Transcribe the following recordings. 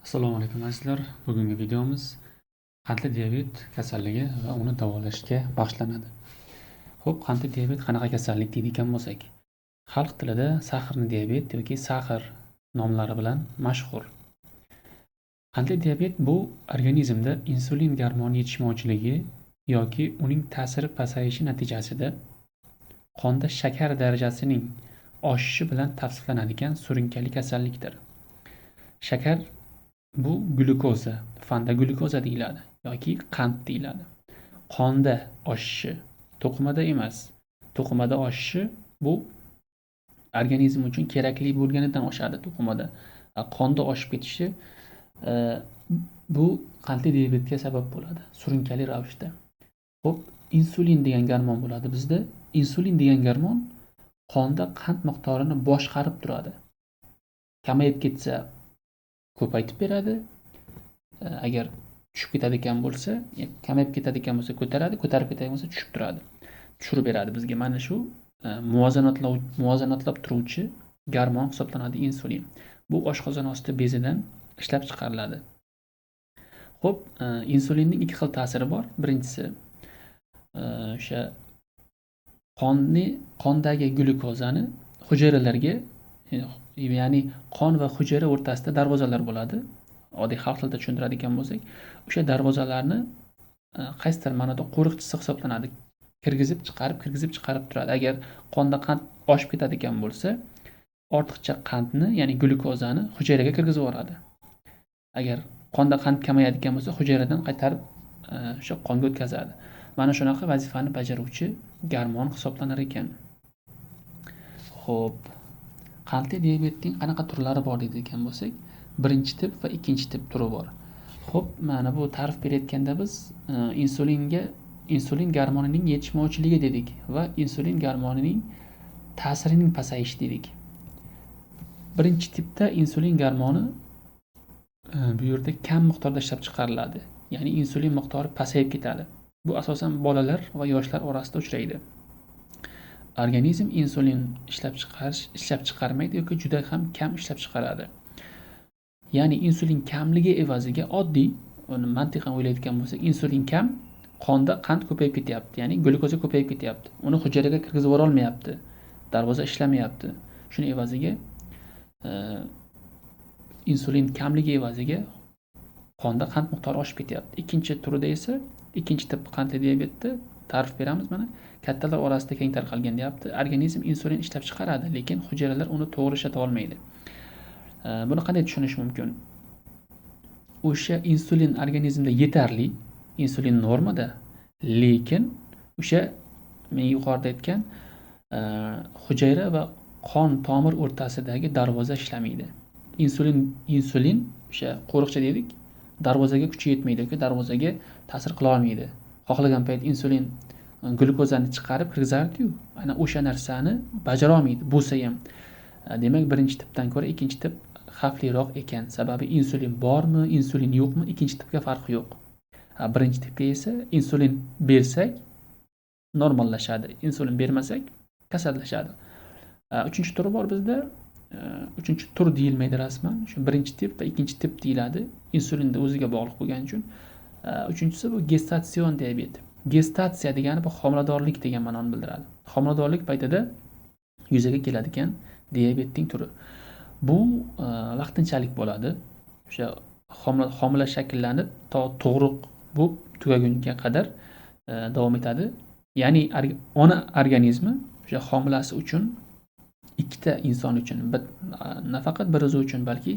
Assalomu alaykum azizlar. Bugungi videomiz qandli diabet kasalligi va uni davolashga bag'ishlanadi. Xo'p, qandli diabet qanaqa kasallik deydigan bo'lsak, xalq tilida saxarni diabet yoki saxar nomlari bilan mashhur. Qandli diabet bu organizmda insulin gormoni yetishmovchiligi yoki uning ta'siri pasayishi natijasida qonda shakar darajasining oshishi bilan tavsiflanadigan surunkali kasallikdir. Shakar bu glyukoza, fanda glyukoza deyiladi yoki qand deyiladi. Qonda oshishi, to'qimada emas. To'qimada oshishi bu organizm uchun kerakli bo'lganidan oshadi to'qimada. Qonda oshib ketishi bu qandli diabetga sabab bo'ladi, surunkali ravishda. Xo'p, insulin degan gormon bo'ladi bizda. Insulin degan gormon qonda qand miqdorini boshqarib turadi. Kamayib ketsa ko'paytib beradi. Agar tushib ketadigan bo'lsa, kamayib ketadigan bo'lsa ko'taradi, ko'tarib ketadigan bo'lsa tushib turadi. Tushirib beradi bizga. Mana shu muvozanatlab turuvchi gormon hisoblanadi insulin. Bu oshqozon osti bezidan ishlab chiqariladi. Xo'p, insulinning ikki xil ta'siri bor. Birinchisi o'sha qondagi glyukozani hujayralarga, ya'ni qon va hujayra o'rtasida darvozalar bo'ladi. Oddiy xalq tilida tushuntiradigan bo'lsak, o'sha darvozalarni qaysidir ma'noda qo'riqchisi hisoblanadi. Kirgizib chiqarib, kirgizib chiqarib turadi. Agar qonda qand oshib ketadigan bo'lsa, ortiqcha qandni, ya'ni glyukozani hujayraga kirgizib yuboradi. Agar qonda qand kamayadigan bo'lsa, hujayradan qaytarib o'sha qonga o'tkazadi. Mana shunaqa vazifani bajaruvchi gormon hisoblanar ekan. Xo'p, qandli diabetning qanaqa turlari bor deydigan bo'lsak, birinchi tip va ikkinchi tip turi bor. Xo'p, mana bu ta'rif berayotganda biz insulin gormonining yetishmovchiligi dedik va insulin gormonining ta'sirining pasayishi dedik. Birinchi tipda insulin gormoni bu yerda kam miqdorda ishlab chiqariladi. Ya'ni insulin miqdori pasayib ketadi. Bu asosan bolalar va yoshlar orasida uchraydi. Organizm insulin ishlab chiqarmaydi yoki juda ham kam ishlab chiqaradi. Ya'ni insulin kamligi evaziga oddiy, uni mantiqan o'ylaydigan bo'lsak, insulin kam, qonda qand ko'payib ketyapti, ya'ni glyukoza ko'payib ketyapti. Uni hujayraga kirgizib yubora olmayapti. Darvoza ishlamayapti. Shuni evaziga insulin kamligi evaziga qonda qand miqdori oshib ketyapti. Ikkinchi turida esa, ikkinchi tip qandli diabetda ta'rif beramiz mana. Kattalar orasida keng tarqalgan deyapti. Organizm insulin ishlab chiqaradi, lekin hujayralar uni to'g'ri ishlata olmaydi. Buni qanday tushunish mumkin? O'sha insulin organizmda yetarli, insulin normada, lekin o'sha men yuqorida aytgan hujayra va qon tomir o'rtasidagi darvoza ishlamaydi. Insulin o'sha qo'riqchi dedik, darvozaga kuchi yetmaydi yoki darvozaga ta'sir qila olmaydi. Xohlagan payt insulin glyukozani chiqarib kirgizardi-yu, ana o'sha narsani bajara olmaydi bo'lsa ham. Demak, birinchi tipdan ko'ra ikkinchi tip xavfliroq ekan. Sababi insulin bormi, insulin yo'qmi, ikkinchi tipga farqi yo'q. Birinchi tipga esa insulin bersak normallashadi, insulin bermasak kasallashadi. Uchinchi turi bor bizda. Uchinchi tur deyilmaydi rasman. Shu birinchi tip va ikkinchi tip deyiladi. Insulinda o'ziga bog'liq bo'lgani uchun. Uchinchisi bu gestatsion diabet. Gestatsiya degani bu homiladorlik degan ma'noni bildiradi. Homiladorlik paytida yuzaga keladigan diabetning turi. Bu vaqtinchalik bo'ladi. O'sha homila shakllanib to tug'ruq bo'lib tugagunga qadar davom etadi. Ya'ni ona organizmi o'sha homilasi uchun, ikkita inson uchun, nafaqat bir o'zi uchun, balki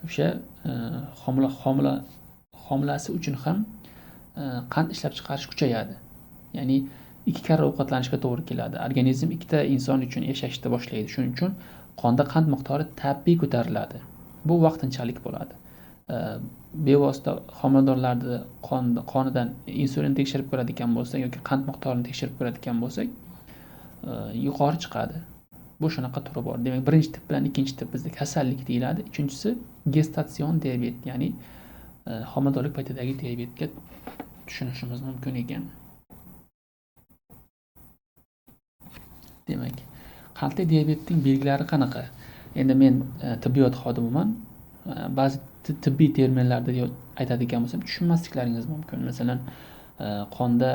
o'sha homilasi uchun ham qand ishlab chiqarish kuchayadi. Ya'ni ikki karra ovqatlanishga to'g'ri keladi. Organizm ikkita inson uchun yashashni boshlaydi. Shuning uchun qonda qand miqdori tabiiy ko'tariladi. Bu vaqtinchalik bo'ladi. Bevosita homiladorlarni qonidan insulin tekshirib ko'radigan bo'lsak yoki qand miqdorini tekshirib ko'radigan bo'lsak, yuqori chiqadi. Bu shunaqa turi bor. Demak, birinchi tip bilan ikkinchi tip bizda kasallik deyiladi. Uchinchisi gestatsion diabet, ya'ni homiladorlik paytidagi diabetga tushunishimiz mumkin ekan. Demak, qandli diabetning belgilari qanaqa? Endi men tibbiyot xodimiman. Ba'zi Tibbiy terminlarda aytadigan bo'lsam, tushunmasliklaringiz mumkin. Masalan, qonda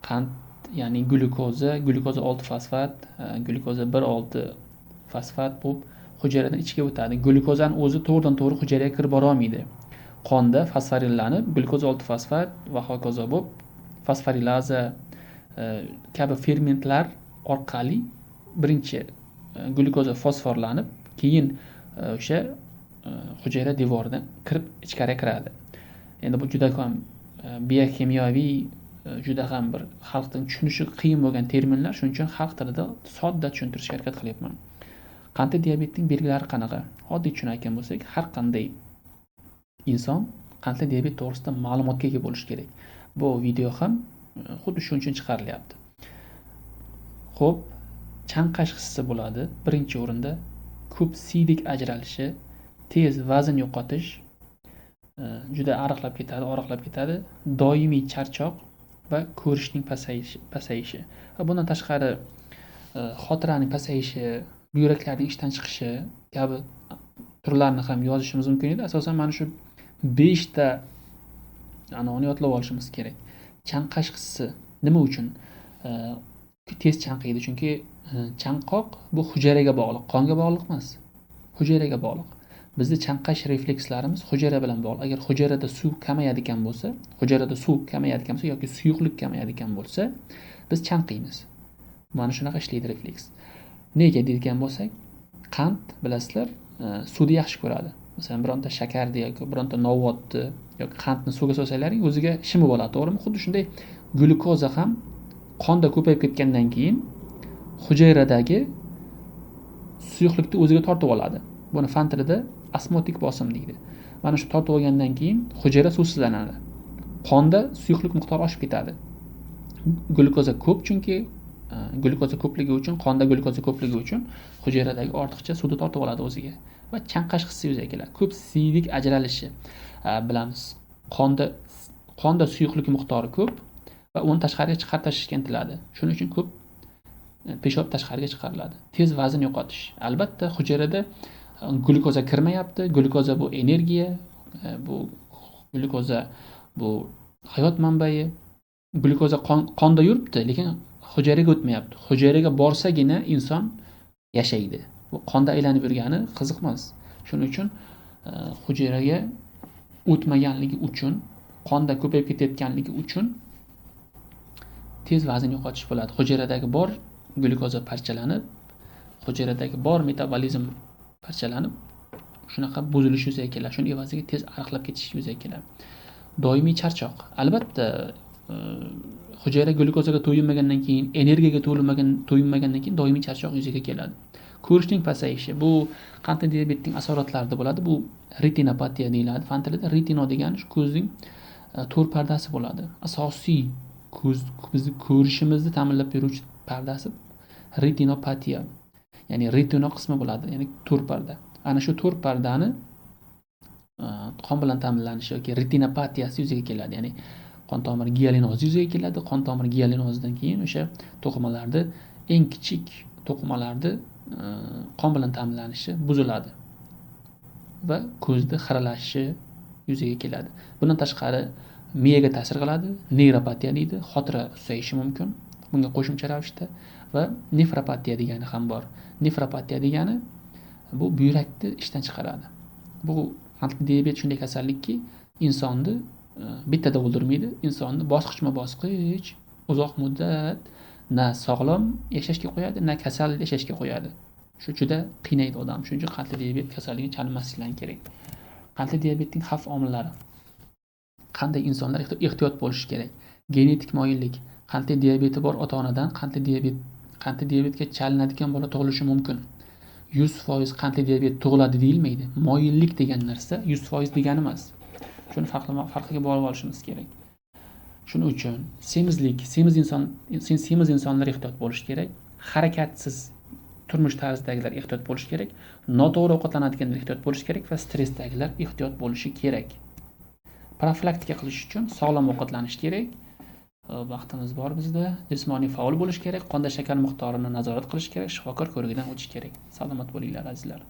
qand, ya'ni glyukoza, glyukoza 6 fosfat, glyukoza 1,6 fosfat bo'lib hujayradan ichiga o'tadi. Glyukozani o'zi to'g'ridan to'g'ri hujayraga kirib bora olmaydi. Qonda fosforillanib, glyukoza 6 fosfat va hokazo bo'lib fosforilaza kabi fermentlar orqali birinchi glyukoza fosforlanib, keyin o'sha hujayra devoridan kirib ichkariga kiradi. Endi bu juda ham bioximyoviy, juda ham bir xalqning tushunishi qiyin bo'lgan terminlar, shuning uchun xalq tilida sodda tushuntirishga harakat qilyapman. Qandli diabetning belgilari qanaqa? Oddiy tushunayotgan bo'lsak, har qanday inson qandli diabet to'g'risida ma'lumotga ega bo'lishi kerak. Bu video ham xuddi shuning uchun chiqarilyapti. Xo'p, chanqash hissi bo'ladi birinchi o'rinda, ko'p siydik ajralishi, tez vazn yo'qotish, juda ariqlab ketadi, oriqlab ketadi, doimiy charchoq va ko'rishning pasayishi. Va bundan tashqari xotiraning pasayishi, buyraklarning ishdan chiqishi kabi turlarni ham yozishimiz mumkin edi. Asosan mana shu 5 ta anoni yodlab olishimiz kerak. Chanqash hissi nima uchun tez chanqaydi? Chunki chanqoq bu hujayraga bog'liq, qonga bog'liq emas, hujayraga bog'liq. Bizda chanqash reflekslarimiz hujayra bilan bog'liq. Agar hujayrada suv kamayadigan bo'lsa, yoki suyuqlik kamayadigan bo'lsa, biz chanqaymiz. Mana shunaqa ishlaydi refleks. Nega deydigan bo'lsak, qand bilasizlar, suvni yaxshi ko'radi. Masalan, bironta shakarni yoki bironta novvotni yoki qandni suvga solsalaring o'ziga shimib oladi, to'g'rimi? Xuddi shunday glyukoza ham qonda ko'payib ketgandan keyin hujayradagi suyuqlikni o'ziga tortib oladi. Buni fan tilida osmotik bosim deydi. Mana shu tortib olgandan keyin hujayra suvsizlanadi. Qonda suyuqlik miqdori oshib ketadi. Glyukoza ko'p, chunki glyukoza ko'pligi uchun, qonda glyukoza ko'pligi uchun hujayradagi ortiqcha suvni tortib oladi o'ziga va chanqash hissi yuzaga keladi. Ko'p siydik ajralishi, bilamiz, qonda suyuqlik miqdori ko'p va uni tashqariga chiqarib tashlashga intiladi. Shuning uchun ko'p peshob tashqariga chiqariladi. Tez vazn yo'qotish. Albatta hujayrada glyukoza kirmayapti. Glyukoza bu energiya, bu glyukoza bu hayot manbai. Glyukoza qonda yuribdi, lekin hujayraga o'tmayapti. Hujayraga borsagina inson yashaydi. Bu qonda aylanib yurgani qiziq emas. Shuning uchun hujayraga o'tmaganligi uchun, qonda ko'payib ketayotganligi uchun tez vazn yo'qotish bo'ladi. Hujayradagi bor glyukoza parchalanib, hujayradagi bor metabolizm parchalanib, shunaqa buzilish yuzaga keladi. Shuning evaziga tez ariqlab ketish yuzaga keladi. Doimiy charchoq. Albatta, hujayra glyukozaga to'yinmagandan keyin, energiyaga to'yinmagandan keyin doimiy charchoq yuzaga keladi. Ko'rishning pasayishi. Bu qandli diabetning asoratlarida bo'ladi. Bu retinopatiya deyiladi. Fan tilida retino degani shu ko'zning to'r pardasi bo'ladi. Asosiy ko'z, bizni ko'rishimizni ta'minlab beruvchi pardasi retinopatiya. Ya'ni retino qismi bo'ladi, ya'ni to'r parda. Ana shu to'r pardani qon bilan ta'minlanishi yoki retinopatiyasi yuzaga keladi. Ya'ni qon tomir gialinozi yuzaga keladi. Qon tomir gialinozidan keyin o'sha to'qimalarda, eng kichik to'qimalarda qon bilan ta'minlanishi buziladi va ko'zda xiralashishi yuzaga keladi. Bundan tashqari miyaga ta'sir qiladi, neyropatiya deydi, xotira susayishi mumkin bunga qo'shimcha ravishda va nefropatiya degani ham bor. Nefropatiya degani bu buyrakni ishdan chiqaradi. Bu qandli diabet shunday kasallikki, insonni bittada o'ldirmaydi, insonni bosqichma-bosqich uzoq muddat na sog'lom yashashga qo'yadi, na kasal yashashga qo'yadi. Shu juda qiynaydi odam. Shuning uchun qandli diabet kasalligiga chalinmasliklari kerak. Qandli diabetning xavf omillari. Qanday insonlar ehtiyot bo'lishi kerak? Genetik moyillik. Qandli diabeti bor ota-onadan qandli diabetga chalinadigan bola tug'ilishi mumkin. 100% qandli diabet tug'iladi deyilmaydi. Moyillik degan narsa 100% degani emas. Shuni farqiga borib olishimiz kerak. Shuning uchun semizlik, semiz insonlar ehtiyot bo'lishi kerak. Harakatsiz turmush tarzidagilar ehtiyot bo'lishi kerak. Noto'g'ri ovqatlanadiganlar ehtiyot bo'lishi kerak va stressdagilar ehtiyot bo'lishi kerak. Profilaktika qilish uchun sog'lom ovqatlanish kerak. Vaqtimiz bor bizda. Jismoniy faol bo'lish kerak, qonda shakar miqdorini nazorat qilish kerak, shifokor ko'rigidan o'tish kerak. Salomat bo'linglar azizlar.